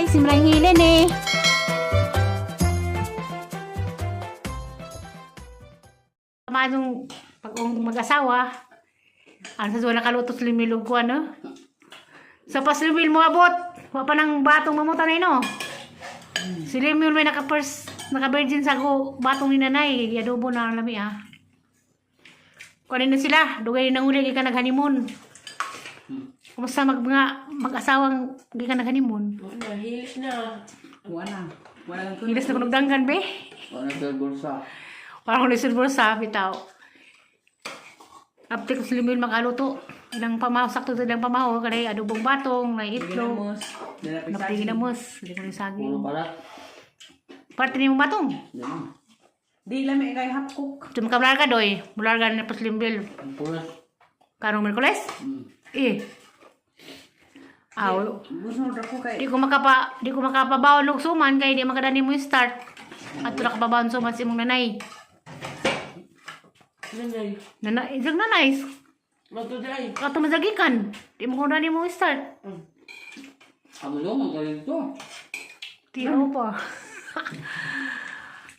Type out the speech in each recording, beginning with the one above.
Simrang hilin eh. Manong pag mag-asawa, ano sa zuwa nakaluto sa limilog ko, ano? Sa paslimil mo abot, wa pa nang batong mamuta na ino. Si Limil may naka-first, naka-virgin sa go, batong ni nanay, adobo na ang lami ah. Kunin na sila, dugay nang uli ka nag-honeymoon. Kumusta mag mga mag-asawang di ka nag-honeymoon? Wala, hilis na. Wala. Wala kang Hilis na kunog danggan, be. Wala sa bulsa. Parang kung lisod sa bitaw. Apti ko sa limil makaluto. Ilang pamaw, sakto sa ilang pamaw. Kanay adobong batong, may itlog. Ginamos. Dala pa Napti ginamos. Hindi ko rin saging. Puro pala. Parte ni mo batong. Ganun. Di lami kay half cook. Ito makabular ka doy. Bular ka na pas limbil. Ang pulas. Karong Merkules? Eh. Aw, Gusto ra ko kay di ko makapabaon og suman kay di makadani mo yung start. At ra kapabaon suman si imong nanay. Nanay. Nanay, isang nanay. Matuday. Kato mazagikan. Di mo ko mo start. Ako doon, ang galing to. Tiro pa.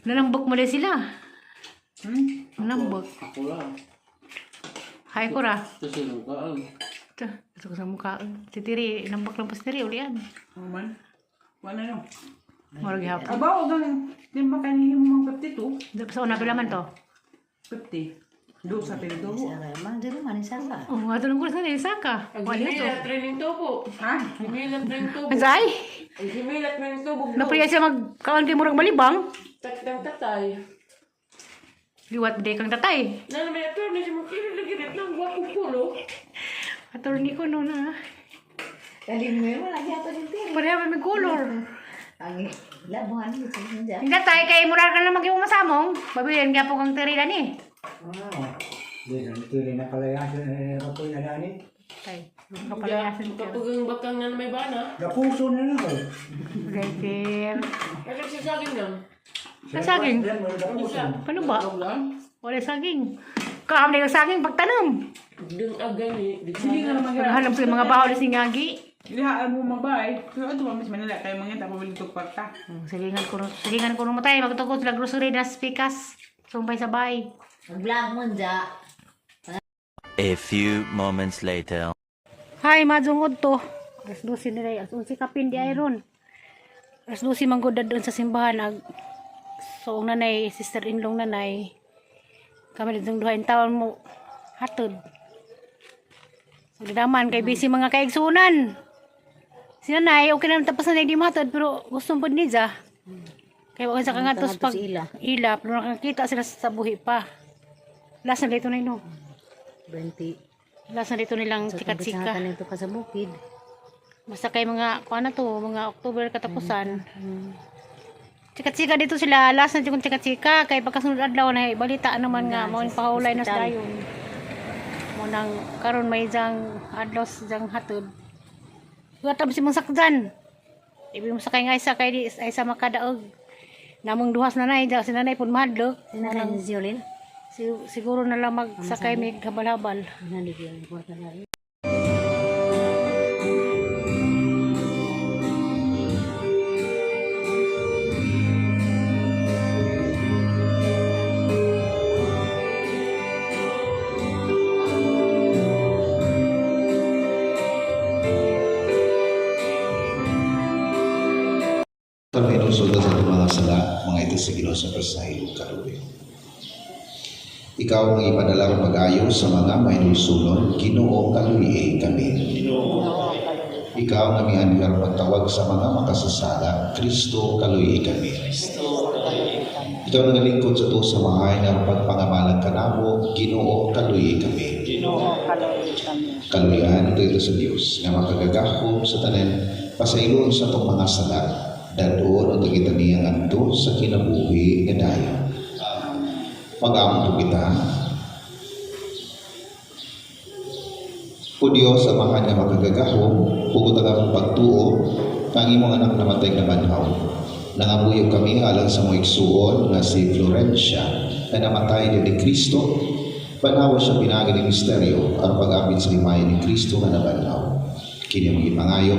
Nanambok mo din sila. Nanambok. Ako lang. Hay ko ra. Kasi nung kaan. Ito, gusto ko sa mukha. Si Tiri, nambok lang pa si Tiri, ulian. Oh man. Wala no. Murag gihapon. Abaw gang di ba kay nihimo mga 52? Sa una pila man to. 50. Do sa pinto. Oh, ato nang kulas na isa ka. Ang Wala to. himilat training tubo. Ha? Himilat training tubo. Ansay? Ang himilat training tubo. Napriya siya magkaon kay murag malibang. Taktang tatay. Liwat di kang tatay. Nana may attorney si Mukiri lagi rin lang. Wapo pulo. Attorney ko no na. Galing mo yun, wala yata din tiri. Pareha man may color. Ang labuhan mo sa inyo. Hindi tay kay murag ka na mag masamong. Babilin kaya po kang Tiri lani. Di na tili na kalayasan na ko na nani. Tay, kapalayasan ka. Kapag ang bakang na may bana. Gapuso na lang ko. Gayter. Kasi sa saging lang. Sa saging? Gapuso. Paano ba? Wala saging. Kaam na yung saging pagtanom. Dung agay ni. Sige nga naman gira. Naghanap sa mga baho na singagi. Ilihaan mo mabay. Pero ato ba mas Manila kay mga tapo bili tog kwarta. Silingan ko no matay magtukod sa grocery na spikas. Sumbay sabay. Mag-vlog mo dya. A few moments later. Hi, madungod to. Alas 12 nila, alas 11 kapin di iron. Alas 12 manggod na doon sa simbahan. Ag, so, ang nanay, sister-in-law nanay. Kami ditong duha in taon mo. Hatod. So, di naman, kay busy mga kaigsunan. Si nanay, okay na tapos na di matod, pero gusto po niya. Kaya wag sa kangatos pag Kangatos ila. ila, pero nakakita sila sa buhi pa. Last na dito na ino. 20. Last na dito nilang Sa chika-chika. kumpisahan ito ka sa bukid. Basta kay mga, kuha na to, mga October katapusan. Chika-chika dito sila, last na yung chika-chika. Kay pagkasunod adlaw na balita naman nga, mo yung pahulay na sa dayon. Mo nang karon may jang adlaw sa jang hatod. Gatam si mong sakdan. Ibi mo sakay nga isa kay di ay sa makadaog. Namong duhas nanay, daw si nanay pud mahadlok. Sinanay ni Ziolin. Siguro na lang magsakay may habal-habal. Naligyan ko na. Kami inusulta sa itong mga sala, mga ito sa Ginoo sa pasahilo kaluwi. Ikaw ang ipadala ng pag-ayo sa mga mainulsulon, Ginoo kaluwi kami. Ikaw ang aming anhar pagtawag sa mga makasasala, Kristo kaluwi kami. Ikaw ang nagalingkod sa tuo sa mahay nga pagpangamalan kanamo, Ginoo kaluwi kami. Kaluyan ito ito sa Dios nga makagagahom sa tanan pasaylon sa itong mga sala dadoon ang kita niya ngadto sa kinabuhi nga dayon. Pag-ampo kita. O Dios, Amahan nga makagagahom, hugot ang among pagtuo, ang imong anak namatay nga banhaw. Nangamuyog kami alang sa mga igsuon nga si Florencia na namatay ni Kristo. Panawa siya pinagi ni misteryo aron pag-abit sa himaya ni Kristo nga nabanhaw. Kini among gipangayo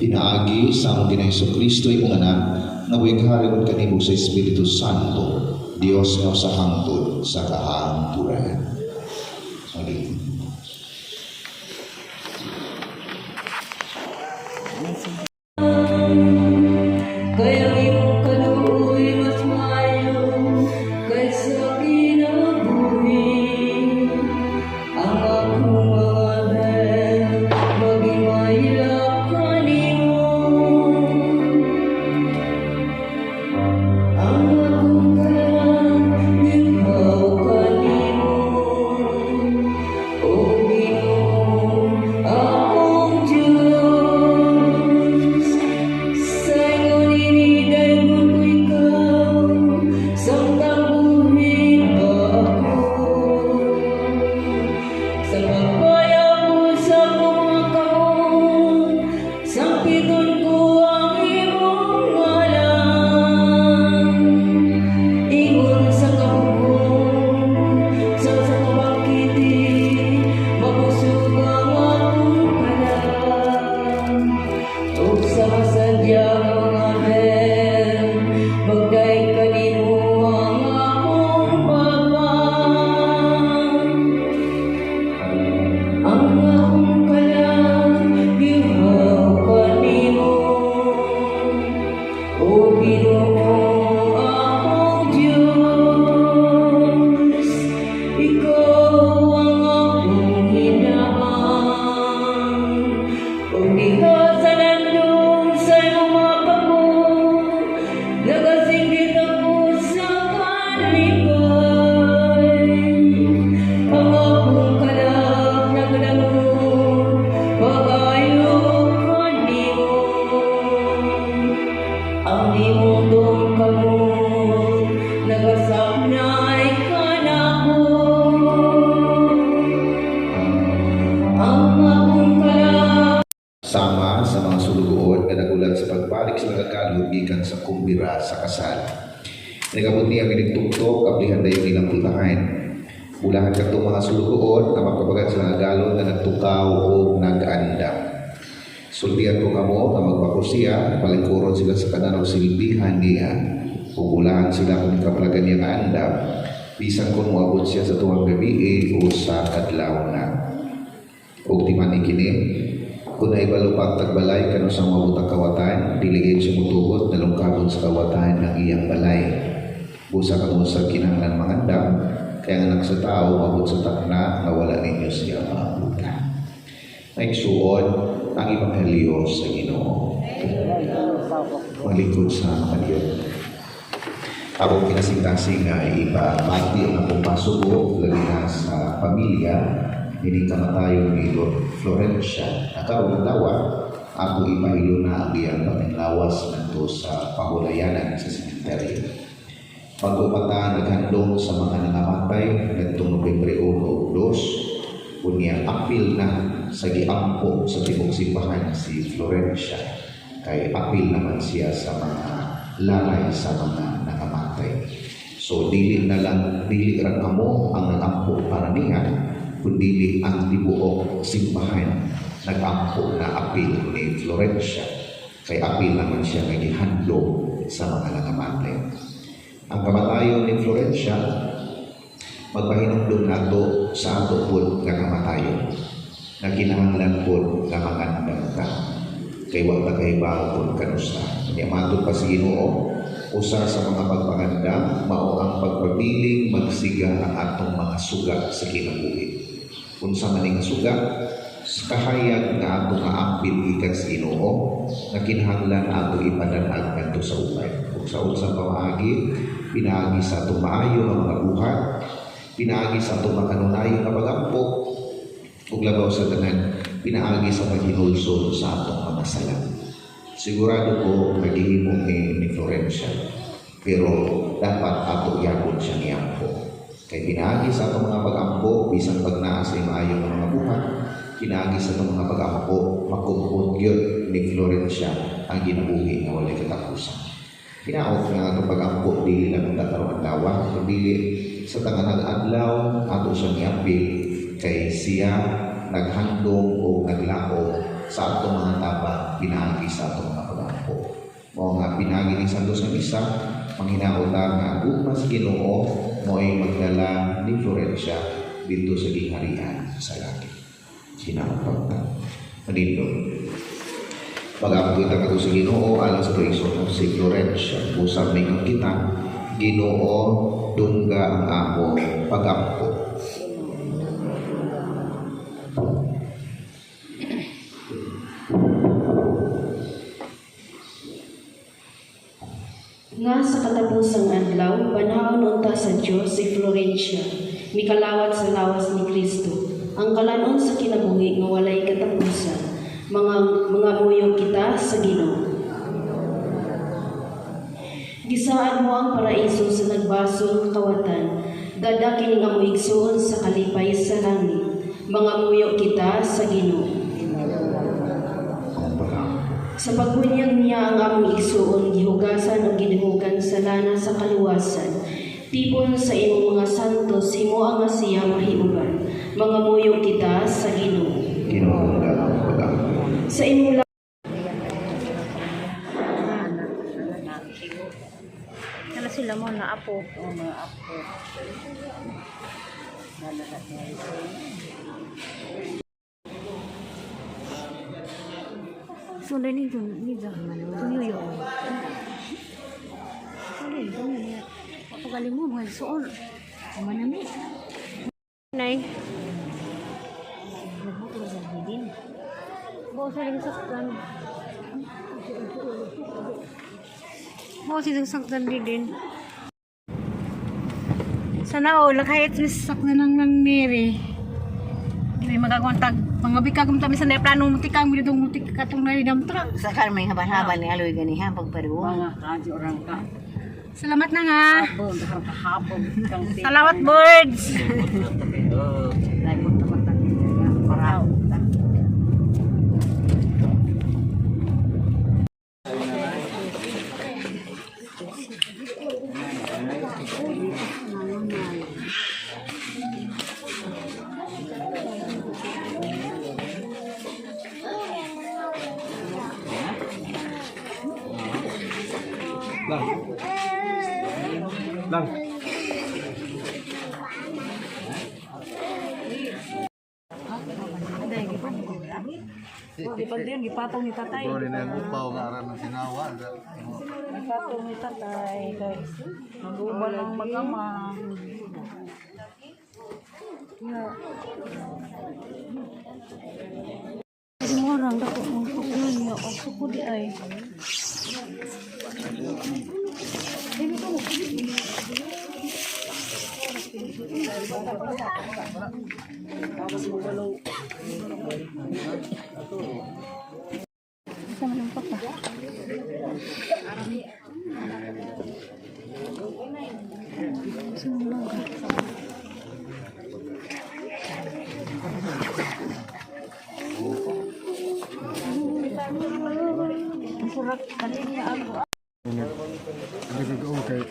pinaagi sa among Ginoong Kristo, imong Anak, nga buhing hari kanimo sa Espiritu Santo, Dios nga sa hangtod sa kahangturan. Amen. Kaya imong kaluoy mas maayo kaysa kinabuhi. Ang akong mga anghel magimaylak kanimo. Ang akong kalag gihaw kanimo. O Ginoo, akong Diyos, sa ingon ini daygon ko ikaw, samtang buhi pa ako. Sa pagpayag ko sa akong mga kamot, sangpiton ko ang imong ngalan. Ingon sa kabugong, sa kabangkiti, mabusog ang akong kalag. Ug sa masadya nga mga anghel, magdayeg kanimo ang akong papa. Ang akong kalag gihaw kanimo. O Ginoo, akong Diyos, ikaw ang akong hinaan. Ug diha sa landong sa imong mga pako, nagasinggit ako sa kalipay. Ang akong kalag nagdangop, pag-ayo kanimo. Ang imong kamot nagasaknay kanako. Ang akong kalag Sama sa mga sulugoon nga nagulat sa pagbalik sa nagkalog gikan sa kumbira sa kasal. Nagabot niya ang inigtuktok, ablihan dayon ilang pultahan. Bulahan kadtong mga sulugoon nga magpabagat sa galon nga nagtukaw o nag-andam. Sultian ko kamo nga magbako siya, palingkuron sila sa tanan og silbihan niya. Ug bulahan sila kung kaplagan niya nga andam, bisan kung moabot siya sa tuwang gabi o sa kadlaw na. Ug timan kini, kung naibalo pa ang tagbalay kanus-a moabot ang kawatan, dili gayud siya motugot na lungkabon sa kawatan ng iyang balay. Busa kamo sa kinahanglan mangandam, kay ang Anak sa Tao moabot sa takna nga wala ninyo siya maabutan. Naigsuon ang Ebanghelyo sa Ginoo. Maglingkod sa makadiyot. Akong kinasingkasing nga ipamati ang akong pasubo labi na sa pamilya ini kamatayon ni Lord Florencia na karon adlaw ako ipahilo na ang iyang panglawas ngadto sa pahulayanan sa sementeryo. Pag-upata naghandong sa mga nangamatay ngadtong Nobyembre 1 ug 2, unya apil na sa giampo sa tibuok simbahan si Florencia, kay apil naman siya sa mga lalay sa mga nangamatay. So dili na lang, dili ra kamo ang nagampo para niya, kundi ang tibuok simbahan nagampo na apil ni Florencia, kay apil naman siya nga gihandom sa mga nangamatay. Ang kamatayon ni Florencia magpahinumdum nato sa ato pod nga kamatayon, na kinahanglan pod nga mangandam ta, kay wa ta kahibaw kung kanusa. Nya matod pa sa Ginoo, usa sa mga pagpangandam mao ang pagpabiling magsiga ang atong mga suga sa kinabuhi. Unsa man nga suga? Sa kahayag nga atong aapil gikan sa Ginoo nga kinahanglan ato ipadanag ngadto sa uban. Ug sa unsang pamaagi? Pinaagi sa atong maayo nga mga buhat, pinaagi sa atong makanunayon nga pagampo, ug labaw sa tanan, pinaagi sa paghinulsol sa atong mga sala. Sigurado ko nagihimo ni Florencia, pero dapat ato yapon siyang iampo. Kay pinaagi sa atong mga pag-ampo, bisan pag naa sa maayo nga mga buhat, pinaagi sa atong mga pag-ampo, makumpot gyud ni Florencia ang ginabuhi nga walay katapusan. Hinaot nga atong pag-ampo dili lang ang karong adlaw, kundi sa tanganang adlaw ato siyang iapil, kay siya naghandom o naglaom sa atong mga tabang pinaagi sa atong mga pagampo. Mao nga pinaagi ni Santos nga misa, manghinaot ta nga ang gugma sa Ginoo mo'y magdala ni Florencia didto sa gingharian sa langit. Hinaot pagta. Manindog. Mag-ampo kita kadto sa Ginoo alang sa tuig si Florencia. Usab may kita, Ginoo, dungga ang among pagampo. Nga sa katapusang adlaw, banhaon unta sa Dios si Florencia, mikalawat sa lawas ni Kristo. Ang kalanon sa kinabuhi nga walay katapusan, mga muyo kita sa Ginoo. Gisaad mo ang paraiso sa nagbasol kawatan, dada kining amo igsuon sa kalipay sa langit. Mga muyo kita sa Ginoo. Ang pagampo. Sa pagbunyag niya ang among igsuon, gihugasan o gidihugan sa lana sa kaluwasan. Tipon sa imong mga santos, himo ang siya mahiuban. Mga muyo kita sa Ginoo. Ginoo, dungga ang among pagampo. Sa imong Kana sila mo na apo. Oo, mga apo. Lalahat niya ito. Sunday ni dun ni dun. Tuyuyo. Sunday dun niya. Pagaling mo mga suon. Manami. Nay. Nagmotor sa bidin. Bo sa ling saktan. Bo sa ling saktan din. Sana all kahit mis saktan ng ng Mary. May magagawang mga bikag mo sa plano mo tikang mo dong mutik katong na dam truck. Sa kan may haban-haban ni aloy gani ha pagparuo. Mga kadyo orang ka. Salamat na nga. Habog, kahapon. Salamat birds. Lang. Lang. Gipagdiyon, gipatong ni tatay. Gipatong ni tatay. Kay mag-uban ang mag-ama. Orang dako mong kukunya o suko di ay. Sa man ang papa. Sumulong ka. Nagagawa kay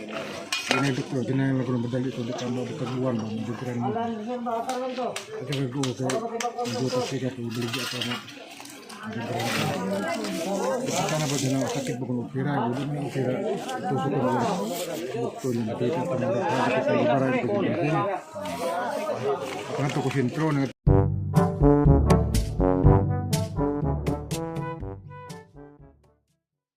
Ginay doktor, ginay ko ng madali ko di ka mo buwan ba, madugran mo. Nagagawa kay nagluto siya kay ibaligya pa na. Basta na ba din ang sakit ba kung opera, hindi mo opera, tusok ko na doktor niya, nakita ko na doktor, ko sentro,